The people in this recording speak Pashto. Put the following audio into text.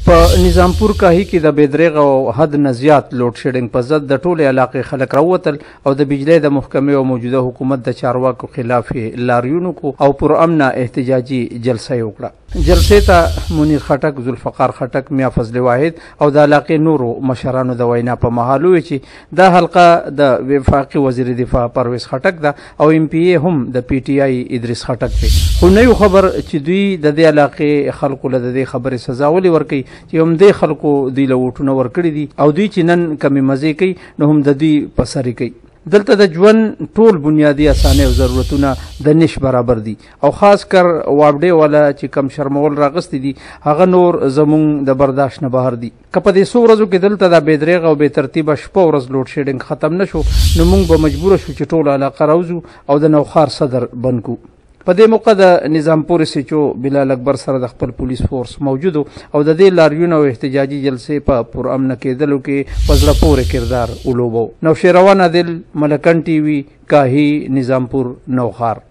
په نظامپور کاهي کې د بېدرېغه او حد نه زیات لوډ شیډنګ په ضد د ټولې علاقې خلک راووتل او د بجلۍ د محکمې او موجوده حکومت د چارواکو خلاف یې لاریون وکړو او پرامنه احتجاجي جلسه یې وکړه. جلسې ته منیر خټک، ذوالفقار خټک، میا فضل واحد او د علاقې نورو مشرانو د وینا په مهال وویل چې دا حلقه د وفاقي وزیر دفاع پرویز خټک ده او ایم پي ای هم د پي ټي آی ادریس خټک دی، خو نه یو خبر چې دوی د دې علاقې خلکو له د دې خبرې سزا ولې ورکوي چې همدې خلکو دوی له ووټونه ورکړي دي او دوی چې نن کمې مزې کوي نو هم د دوی په سر یې کوي. دلته د ژوند ټول بنیادي اسانۍ او ضرورتونه د نش برابر دي او خاص کر وابډې والا چې کم شرمول راغستي دي هغه نور زمونږ د برداشت نه بهر دي. که په دې څو ورځو کې دلته دا بې درېغه او بې ترتیبه شپه ورځ لوډ شیډنګ ختم نه شو نو موږ به مجبور شو چې ټوله علاقه راوځو او د نوښار صدر بند کړو. په دې موقع د نظامپور سیچو بلال اکبر سره د خپل پولیس فورس موجود او د دې لاریون او احتجاجي جلسې په پرامنه کېدلو کې په زړه پورې کردار ولوبو. نوشیروان عادل، ملکن ټي وي، کاهي، نظامپور، نوښار.